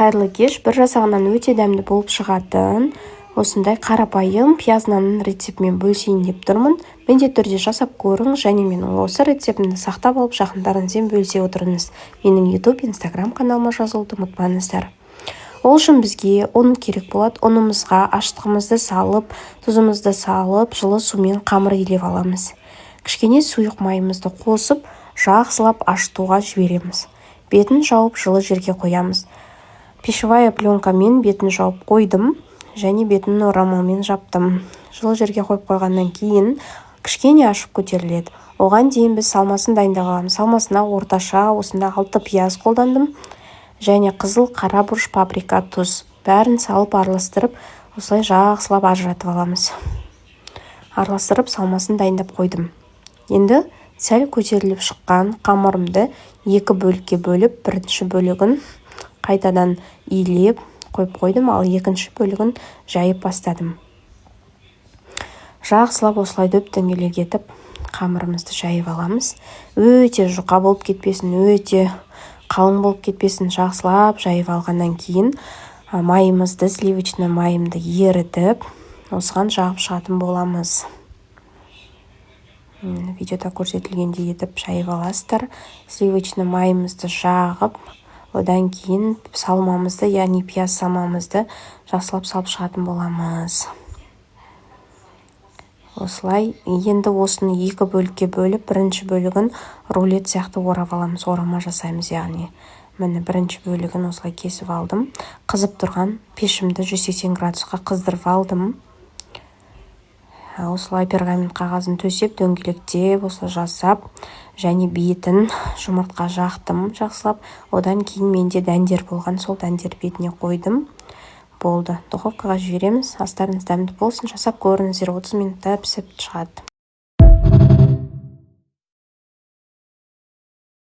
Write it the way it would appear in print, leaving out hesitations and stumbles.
Қайырлы кеш! Бір жасағаннан өте дәмді болып шығатын осындай қарапайым пияз нанның рецептімен бөлісейін деп тұрмын. Міндетті түрде жасап көріңіз және менің осы рецептімді сақтап алып, жақындарыңызбен бөлісе отырыңыз. Менің YouTube, Instagram каналыма жазылуды ұмытпаңыздар. Ол үшін бізге ұн керек болады. Ұнымызға ашытқымызды салып, тұзымызды салып, жылы сумен қамыр илеп аламыз. Кішкене сұйық майымызды қосып, жақсылап ашытуға жібереміз. Бетін жауып, жылы жерге қоямыз. Пищевая пленкамен бетін жауып қойдым және бетін орамалмен жаптым. Жылы жерге қойып қойғаннан кейін кішкене ашып көтеріледі. Оған дейін біз салмасын дайындап аламыз. Салмасына орташа осында алты пияз қолдандым және қызыл, қара бұрыш, паприка, тұз, бәрін салып, араластырып, осылай жақсылап ажыратып аламыз. Араластырып, салмасын дайындап қойдым. Енді сәл көтеріліп шыққан қамырымды екі бөлікке бөліп, бірінші бөлігін қайтадан илеп қойып қойдым, ал екінші бөлігін жайып бастадым. Жақсылап осылай дөп дөңгелек етіп қамырымызды жайып аламыз. Өте жұқа болып кетпесін, өте қалың болып кетпесін. Жақсылап жайып алғаннан кейін майымызды, сливочный майымды ерітіп, осыған жағып шығатын боламыз. Видеода көрсетілгендей етіп жайып аласыздар. Сливочный майымызды жағып, одан кейін салмамызды, яғни пияз салмамызды жақсылап салып шығатын боламыз осылай. Енді осыны екі бөлікке бөліп, бірінші бөлігін рулет сияқты орап аламыз, орама жасаймыз яғни. Міне, бірінші бөлігін осылай кесіп алдым. Қызып тұрған пешімді 180 градусқа қыздырып алдым. Осылай пергамент қағазын төсеп, дөңгелектеп осылай жасап және бетін жұмыртқа жақтым жақсылап. Одан кейін менде дәндер болған, сол дәндер бетіне қойдым. Болды, духовкаға жібереміз. Астарыңыз дәмді болсын, жасап көріңіздер. 30 минутта пісіп шығады.